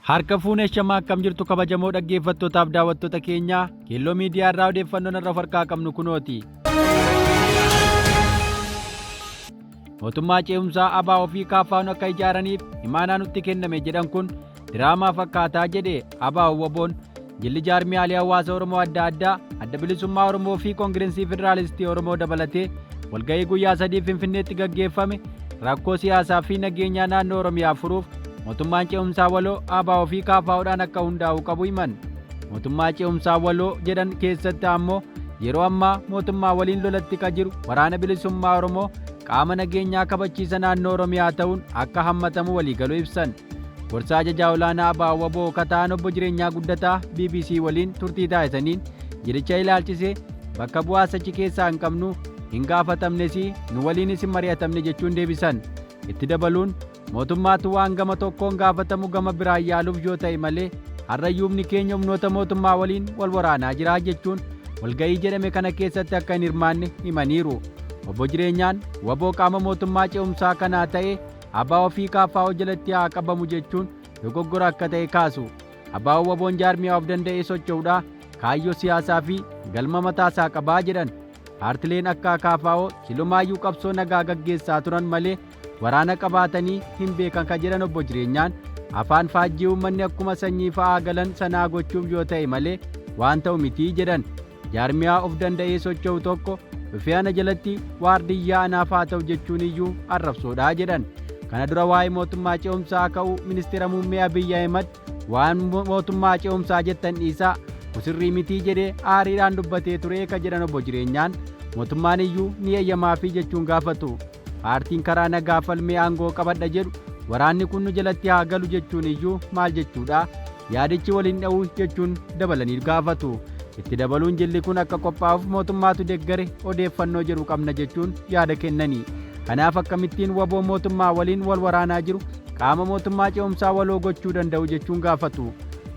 Harka fuunee shamaa akkam jirtu kabajamoo dhaggeeffattootaaf daawwattoota keenyaa Keelloo Miidiyaa irraa odeeffannoon har'a of harkaa qabnu kunooti. Mootummaa ce'umsaa ABO fi KFO'n akka ijaaraniif imaanaa nutti kenname jedhan kun diraamaa fakkaataa jedhe ABO WBO'n. Jilli jaarmiyaalee hawaasa Oromoo adda addaa Adda Bilisummaa Oromoo fi Koongirensii Federaalistii Oromoo dabalatee walga'ii guyyaa 3 Finfinneetti gaggeeffame rakkoo siyaasaa fi nageenyaa naannoo Oromiyaa furuuf mootummaan ce'umsaa waloo ABO fi KFOdhaan akka hundaa'u qabu himan. Mootummaa ce'umsaa waloo jedhan keessatti ammoo yeroo ammaa mootummaa waliin lolatti ka jiru Waraana Bilisummaa Oromoo qaama nageenyaa kabachiisa naannoo Oromiyaa ta'uun akka hammatamu waliigaluu ibsan. Gorsaa ajajaa olaanaa ABO wbo ka ta'an Obbo Jireenyaa Guddataa bbc waliin turtii taasisaniin jilicha ilaalchisee bakka bu'aas achi keessaa hin qabnu, hin gaafatamnes, nu waliinis hin mari'atamne jechuun deebisan. Itti dabaluun mootummaatu waan gama tokkoon gaafatamu gama biraan yaaluuf yoo ta'e malee har'ayyuu humni keenya humnoota mootummaa waliin wal waraanaa jira jechuun walga'ii jedhame kana keessatti akka hin hirmaanne himaniiru. Obbo Jireenyaan wbo qaama mootummaa ce'umsaa kanaa ta'ee ABO fi KFO jalatti haa qabamu jechuun dogoggora akka ta'e kaasu. ABO WBOn jaarmiyaa of danda'ee socho'udha, kaayyoo siyaasaa fi galma mataasaa qaba jedhan. Paartileen akka KFO silumaayyuu qabsoo nagaa gaggeessaa turan malee waraana qabaatanii hin beekan kan jedhan Obbo Jireenyaan, afaan faajjii uummanni akkuma sanyii fa'aa galan sanaa gochuuf yoo ta'e malee waan ta'u miti jedhan. Jaarmiyaa of danda'ee socho'u tokko dhufee ana jalatti waardiyyaa anaaf haa ta'u jechuun iyyuu arrabsoodha jedhan. Kana dura waa'ee mootummaa ce'umsaa ka'uu Ministeera Muummee Abiy Ahimad waan mootummaa ce'umsaa jettan dhiisaa kun sirrii mitii jedhee aariidhaan dubbatee ture ka jedhan Obbo Jireenyaan mootummaan iyyuu ni eeyyamaafii jechuun gaafatu. Paartiin karaa nagaa falmee aangoo qabadha jedhu waraanni kun nu jalatti haa galu jechuun iyyuu maal jechuudha? Yaadichi wal hin dha'u jechuun dabalanii gaafatu. Itti dabaluun jilli kun akka qophaa'uuf mootummaatu deggare odeeffannoo jedhu qabna jechuun yaada kennani. Kanaaf akkamittiin wbo mootummaa waliin wal waraanaa jiru qaama mootummaa ce'umsaa waloo gochuu danda'u jechuun gaafatu.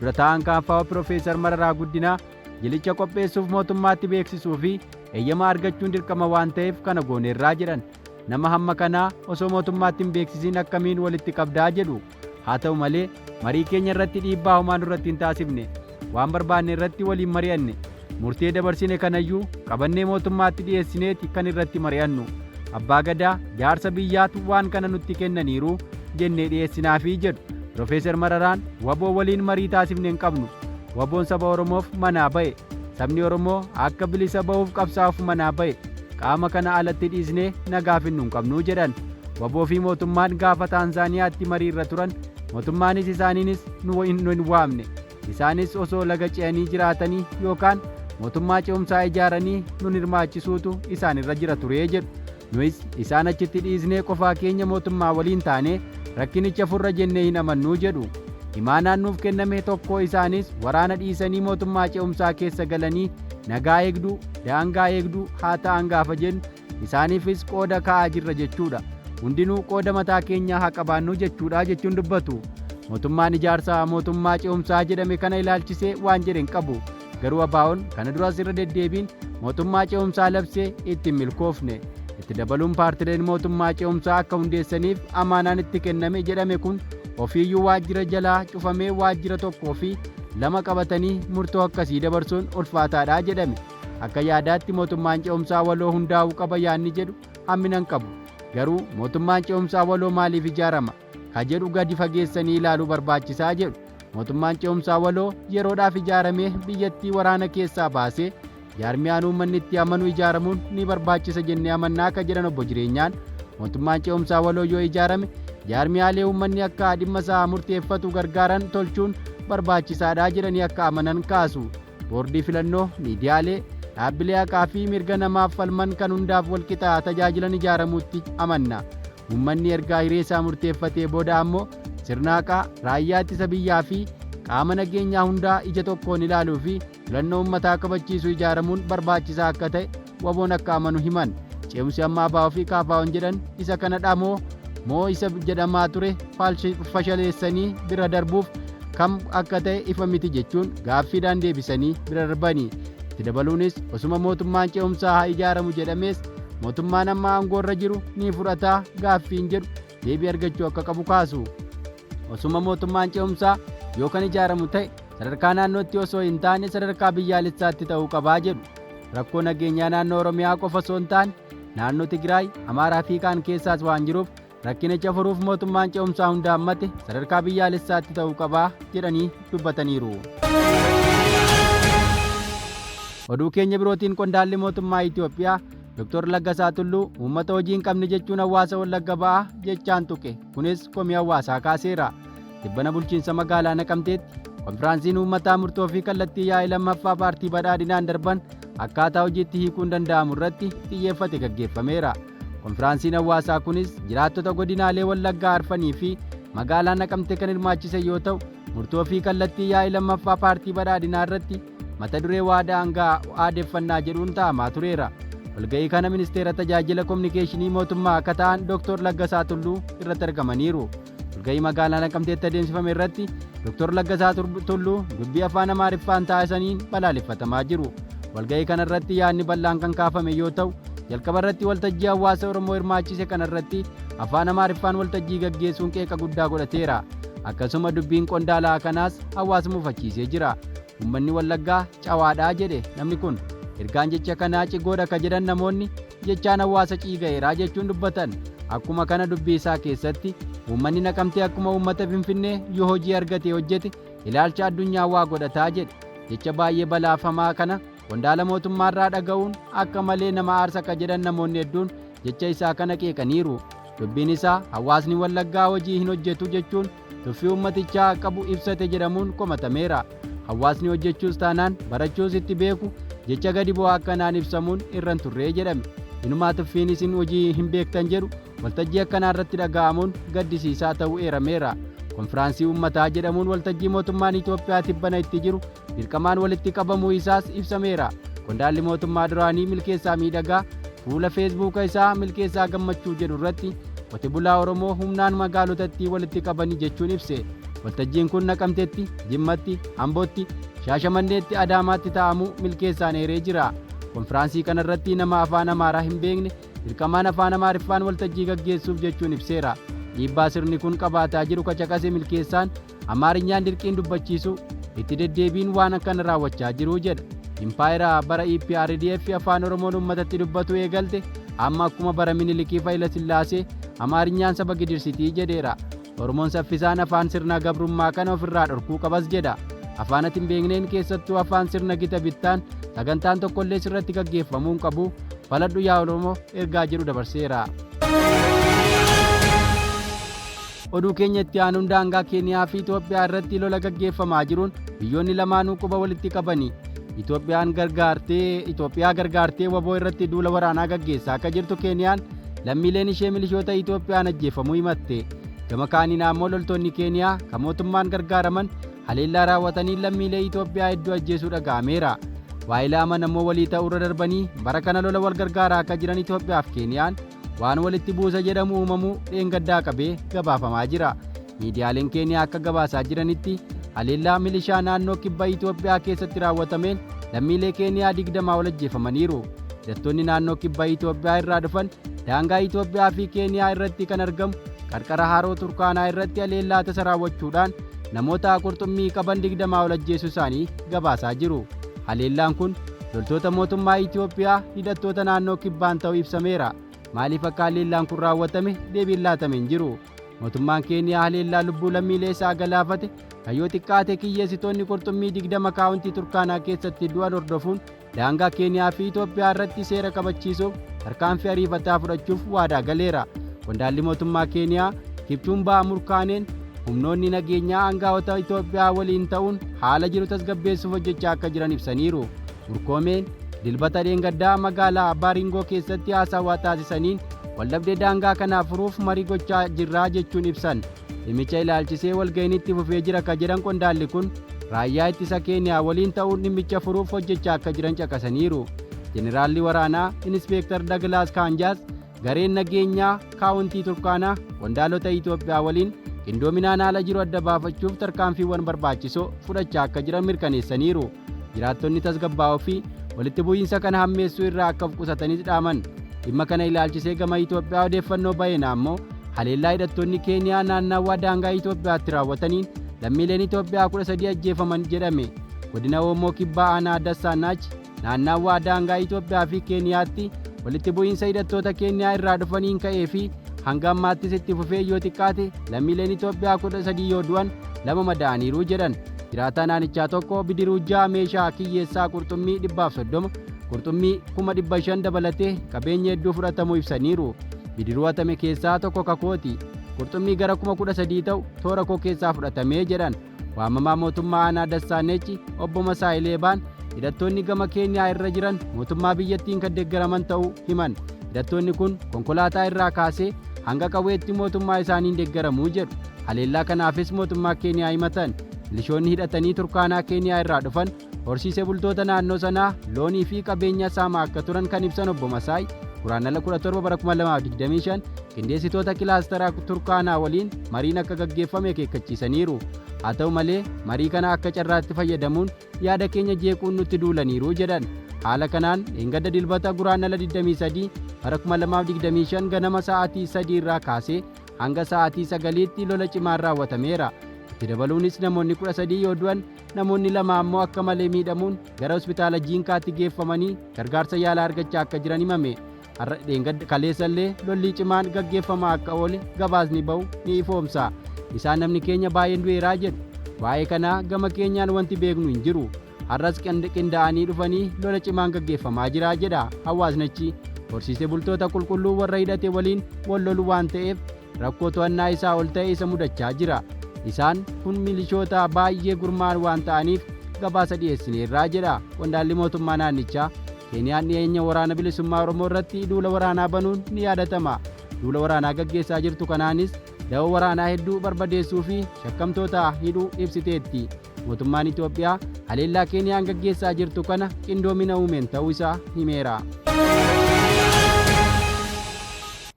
Dura taa'aan KFO Pirofeesar Mararaa Guddinaa jilicha qopheessuuf mootummaatti beeksisuu fi eeyyama argachuun dirqama waan ta'eef kana gooneerraa jedhan. Nama hamma kanaa osoo mootummaatti hin beeksisiin akkamiin walitti qabdaa jedhu. Haa ta'u malee, marii keenya irratti dhiibbaa homaa nurratti hin taasifne. Waan barbaanne irratti waliin mari'anne. Murtee dabarsine kanayyuu qabannee mootummaatti dhiyeessineeti kan irratti mari'annu. Abbaa Gadaa, jaarsa biyyaatu waan kana nutti kennaniiru jennee dhiyeessinaafii jedhu. Pirofeesar Mararaan wbo waliin marii taasifne hin qabnu. Wbo'n saba Oromoof manaa ba'e. Sabni Oromoo akka bilisa bahuuf qabsaa'uuf manaa ba'e. Qaama kana alatti dhiisnee nagaa finnu hin qabnu jedhan. Wbo fi mootummaan gaafa Taanzaaniyaatti mariirra turan mootummaanis isaaniinis nu hin waamne. Isaanis osoo laga ce'anii jiraatanii yookaan mootummaa ce'umsaa ijaaranii nun hirmaachisuutu isaanirra jira ture jedhu. Nuyis isaan achitti dhiisnee qofaa keenya mootummaa waliin taanee rakkinicha furra jennee hin amannu jedhu. Imaanaan nuuf kenname tokko isaanis waraana dhiisanii mootummaa ce'umsaa keessa galanii nagaa eegduu, daangaa eegduu haa ta'an gaafa jennu isaaniifis qooda kaa'aa jirra jechuudha. Hundinuu qooda mataa keenyaa haa qabaannu jechuudha jechuun dubbatu. Mootummaan ijaarsa mootummaa ce'umsaa jedhame kana ilaalchisee waan jedhe hin qabu. Garuu ABOn kana duras irra deddeebiin mootummaa ce'umsaa labsee itti hin milkoofne. Itti dabaluun paartileen mootummaa ce'umsaa akka hundeessaniif amaanaan itti kenname jedhame kun ofiiyyuu waajjira jalaa cufamee waajjira tokkoo fi lama qabatanii murtoo akkasii dabarsuun ulfaataadha jedhame. Akka yaadaatti mootummaan ce'umsaa waloo hundaa'uu qaba yaadni jedhu hammina hin qabu. Garuu mootummaan ce'umsaa waloo maaliif ijaarama? Ka jedhu gadi fageessanii ilaaluu barbaachisaa jedhu. Mootummaan ce'umsaa waloo yeroodhaaf ijaaramee biyyattii waraana keessaa baasee jaarmiyaan uummanni itti amanu ijaaramuun ni barbaachisa jennee amannaa ka jedhan Obbo Jireenyaan, mootummaan ce'umsaa waloo yoo ijaarame jaarmiyaalee uummanni akka dhimma isaa murteeffatu gargaaran tolchuun barbaachisaadha jedhanii akka amanan kaasu. Boordii filannoo, miidiyaalee, dhaabbilee haqaa fi mirga namaaf falman kan hundaaf walqixa tajaajilan ijaaramuutti amanna. Uummanni ergaa hireesaa murteeffatee booda ammoo sirna haqaa, raayyaa ittisa biyyaa fi qaama nageenyaa hundaa ija tokkoon ilaaluu fi filannoo uummataa kabachiisu ijaaramuun barbaachisaa akka ta'e WBOn akka amanu himan. Ce'umsi amma ABO fi KFOn jedhan isa kanadha moo moo isa jedhamaa ture fashaleessanii bira darbuuf kam akka ta'e ifa miti jechuun gaaffiidhaan deebisanii bira darbani. Itti dabaluunis osuma mootummaan ce'umsaa haa ijaaramu jedhamees mootummaan amma aangoorra jiru ni fudhataa gaaffiin jedhu deebii argachuu akka qabu kaasu. Osuma mootummaan ce'umsaa yoo kan ijaaramu ta'e sadarkaa naannootti osoo hin taane sadarkaa biyyaalessaatti ta'uu qabaa jedhu. Rakkoo nageenyaa naannoo Oromiyaa qofa osoo hin taane naannoo Tigraay, Amaaraa fi kaan keessaas waan jiruuf rakkinicha furuuf mootummaan ce'umsaa hunda hammate sadarkaa biyyaalessaatti ta'uu qabaa jedhanii dubbataniiru. Oduu keenya birootiin qondaalli mootummaa Itoophiyaa Dr. Laggasaa Tulluu uummata hojii hin qabne jechuun hawaasa Wallagga Ba'aa jechaan tuqe. Kunis komii hawaasaa kaaseera. Tibbana bulchiinsa magaalaa Naqamteetti konfiraansiin uummataa murtoo fi kallattii yaa'ii lammaffaa paartii badhaadhinaan darban akkaataa hojiitti hiikuun danda'amu irratti xiyyeeffate gaggeeffameera. Konfiraansiin hawaasaa kunis jiraattota godinaalee Wallaggaa arfanii fi magaalaa Naqamtee kan hirmaachise yoo ta'u, murtoo fi kallattii yaa'ii lammaffaa paartii badhaadhinaa irratti mata duree waadaa hangaa aadeffannaa jedhuun taa'amaa tureera. Walga'ii kana ministeera tajaajila kominikeeshinii mootummaa akka ta'an Dr. Laggasaa Tulluu irratti argamaniiru. Walga'ii magaalaa Naqamteetti adeemsifame irratti Dr. Laggasaa Tulluu dubbii afaan Amaariffaan taasisaniin balaaleffatamaa jiru. Walga'ii kana irratti yaadni bal'aan kan kaafame yoo ta'u, jalqaba irratti waltajjii hawaasa Oromoo hirmaachise kana irratti afaan Amaariffaan waltajjii gaggeessuun qeeqa guddaa godhateera. Akkasuma dubbiin qondaalaa kanaas hawaasa mufachiisee jira. Uummanni Wallaggaa cawaadhaa jedhe namni kun. Ergaan jecha kanaa cigoodha ka jedhan namoonni jechaan hawaasa ciiga'eeraa jechuun dubbatan. Akkuma kana dubbii isaa keessatti uummanni Naqamtee akkuma uummata Finfinnee yoo hojii argatee hojjete ilaalcha addunyaa waa godhataa jedhe. Jecha baay'ee balaafamaa kana qondaala mootummaarraa dhaga'uun akka malee nama aarsa ka jedhan namoonni hedduun jecha isaa kana qeeqaniiru. Dubbiin isaa hawaasni Wallaggaa hojii hin hojjetu jechuun tuffii uummatichaa qabu ibsate jedhamuun komatameera. Hawaasni hojjechuus taanaan barachuus itti beeku jecha gadi bu'aa akkanaan ibsamuun irra hin turree jedhame. Inumaa tuffiin isin hojii hin beektan jedhu waltajjii akkanaa irratti dhaga'amuun gaddisiisaa ta'uu eerameera. Konfiraansii uummataa jedhamuun waltajjii mootummaan Itoophiyaa tibbana itti jiru dirqamaan walitti qabamuu isaas ibsameera. Qondaalli mootummaa duraanii Milkeessaa Miidhagaa fuula Feesbuuka isaa Milkeessaa Gammachuu jedhu irratti qote bulaa Oromoo humnaan magaalotatti walitti qabanii jechuun ibse. Waltajjiin kun Naqamteetti, Jimmatti, Ambootti, Shaashamanneetti, Adaamaatti taa'amuu Milkeessaan eeree jira. Konfiraansii kanarratti nama afaan Amaaraa hin beekne dirqamaan afaan Amaariffaan waltajjii gaggeessuuf jechuun ibseera. Dhiibbaa sirni kun qabaataa jiru kacaqase Milkeessaan Amaarinyaan dirqiin dubbachiisu itti deddeebiin waan akkana raawwachaa jiru jedha. Impaayera bara EPRDF afaan Oromoon uummatatti dubbatu eegalte amma akkuma bara Minilikii Hayila Sillaasee Amaarinyaan saba gidirsitii jedheera. Oromoon saffisaan afaan sirna gabrummaa kana ofirraa dhorkuu qabas jedha. Afaan ati hin beekneen keessattuu afaan sirna gita bittaan sagantaan tokkollee sirratti gaggeeffamuu hin qabu. Faladhu yaa Oromoo ergaa jedhu dabarseera. Oduu keenya itti aanuun daangaa Keeniyaa fi Itoophiyaa irratti lola gaggeeffamaa jiruun biyyoonni lamaanuu quba walitti qabani. Itoophiyaan gargaartee Itoophiyaa gargaartee waboo irratti duula waraanaa gaggeessaa akka jirtu Keeniyaan lammiileen ishee milishoota Itoophiyaan ajjeefamuu himatte. Gama kaaniin ammoo loltoonni Keeniyaa kan mootummaan gargaaraman haleellaa raawwatanii lammiilee Itoophiyaa hedduu ajjeesuu dhaga'ameera. Waa'ila amanamoo walii ta'uurra darbanii bara kana lola wal gargaaraa akka jiran Itoophiyaa fi Keeniyaan waan walitti buusa jedhamu uumamuu dheengaddaa qabee gabaafamaa jira. Miidiyaaleen Keeniyaa akka gabaasaa jiranitti haleellaa milishaa naannoo kibba Itoophiyaa keessatti raawwatameen lammiilee Keeniyaa 20 ol ajjeefamaniiru. Hidhattoonni naannoo kibba Itoophiyaa irraa dhufan daangaa Itoophiyaa fi Keeniyaa irratti kan argamu qarqara haroo Turkaanaa irratti haleellaa tasa raawwachuudhaan namoota qurxummii qaban 20 ol ajjeesuu isaanii gabaasaa jiru. Haleellaan kun loltoota mootummaa Itoophiyaa hidhattoota naannoo kibbaan ta'uu ibsameera. Maaliif akka haleellaan kun raawwatame deebiin laatame hin jiru. Mootummaan Keeniyaa haleellaa lubbuu lammiilee isaa galaafate kan yoo xiqqaate kiyyeessitoonni qurxummii 20 kaawuntii Turkaanaa keessatti du'an hordofuun daangaa Keeniyaa fi Itoophiyaa irratti seera kabachiisuuf tarkaanfii ariifataa fudhachuuf waadaa galeera. Qondaalli mootummaa Keeniyaa Kipchumbaa Murkaaneen humnoonni nageenyaa aangaa'ota Itoophiyaa waliin ta'uun haala jiru tasgabbeessuuf hojjechaa akka jiran ibsaniiru. Murkoomeen dilbata dheengaddaa magaalaa Baaringoo keessatti haasawaa taasisaniin waldhabdee daangaa kanaa furuuf marii gochaa jirraa jechuun ibsan. Dhimmicha ilaalchisee walga'iin itti fufee jira ka jedhan qondaalli kun raayyaa ittisa Keeniyaa waliin ta'uun dhimmicha furuuf hojjechaa akka jiran caqasaniiru. Jeneraalli waraanaa Inispeektar Daglaas Kaanjaas gareen nageenyaa kaawuntii Turkaanaa qondaalota Itoophiyaa waliin qindoominaan haala jiru adda baafachuuf tarkaanfiiwwan barbaachisoo fudhachaa akka jiran mirkaneessaniiru. Jiraattonni tasgabbaa'oo fi walitti bu'iinsa kana hammeessuu irraa akka of qusatanis dhaaman. Dhimma kana ilaalchisee gama Itoophiyaa odeeffannoo baheen ammoo haleellaa hidhattoonni Keeniyaa naannawaa daangaa Itoophiyaatti raawwataniin Lammiileen Itoophiyaa 13 ajjeefaman jedhame. Godina Oomoo Kibbaa Aanaa Dassaanaach naannaawaa daangaa Itoophiyaa fi Keeniyaatti walitti bu'iinsa hidhattoota Keeniyaa irraa dhufaniin ka'ee fi hanga ammaattis itti fufee yoo xiqqaate lammiileen Itoophiyaa 13 yoo du'an 2 madaa'aniiru jedhan. Jiraataa naanichaa tokko bidiruu 6 meeshaa kiyyeessaa qurxummii 130, qurxummii 500,000 dabalatee qabeenya hedduu fudhatamuu ibsaniiru. Bidiruu hatame keessaa tokko kakooti. Qurxummii gara 13,000 ta'u toora koo keessaa fudhatamee jedhan. Waamamaa mootummaa aanaa Dassaanechi obbo Masaay Leebaan hidhattoonni gama Keeniyaa irra jiran mootummaa biyyattiin kan deeggaraman ta'uu himan. Hidhattoonni kun konkolaataa irraa kaasee hanga qawweetti mootummaa isaaniin deeggaramuu jedhu. Haleellaa kanaafis mootummaa Keeniyaa himatan. Milishoonni hidhatanii Turkaanaa Keeniyaa irraa dhufan horsiisee bultoota naannoo sanaa loonii fi qabeenya saamaa akka turan kan ibsan obbo Masaay Guraandhala 17 bara 2025 qindeessitoota kilaastara Turkaanaa waliin mariin akka gaggeeffame akeekkachiisaniiru. Haa ta'u malee marii kana akka carraatti fayyadamuun yaada keenya jeequun nutti duulaniiru jedhan. Haala kanaan dheengadda Dilbata Guraandhala 23 bara 2025 ganama sa'aatii 3 irraa kaasee hanga sa'aatii 9tti lola cimaan raawwatameera. Itti dabaluunis namoonni 13 yoo du'an namoonni 2 ammoo akka malee miidhamuun gara hospitaala Jiinkaatti geeffamanii gargaarsa yaalaa argachaa akka jiran himame. Har'a dheengadda kaleessallee lollii cimaan gaggeeffamaa akka oole gabaasni ba'u ni ifoomsa. Isaan namni keenya baay'een du'eeraa jedhu. Waa'ee kanaa gama keenyaan wanti beeknu hin jiru. Har'as qindaa'anii dhufanii lola cimaan gaggeeffamaa jira jedha hawaasnichi. Horsiisee bultoota qulqulluu warra hidhate waliin wal lolu waan ta'eef rakkoo to'annaa isaa ol ta'e isa mudachaa jira. Isaan kun milishoota baay'ee gurmaa'an waan ta'aniif gabaasa dhiyeessineerraa jedha qondaalli mootummaa naannichaa. Keeniyaan dhiyeenya waraana bilisummaa Oromoo irratti duula waraanaa banuun ni yaadatama. Duula waraanaa gaggeessaa jirtu kanaanis da'oo waraanaa hedduu barbadeessuu fi shakkamtoota hidhuu ibsiteetti. Mootummaan Itoophiyaa haleellaa Keeniyaan gaggeessaa jirtu kana qindoomina uumeen ta'uu isaa himeera.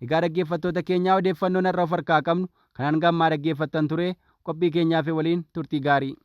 Egaa dhaggeeffattoota keenyaa odeeffannoon har'a of harkaa qabnu kan hanga ammaa dhaggeeffattan ture qophii keenyaa fi waliin turtii gaarii.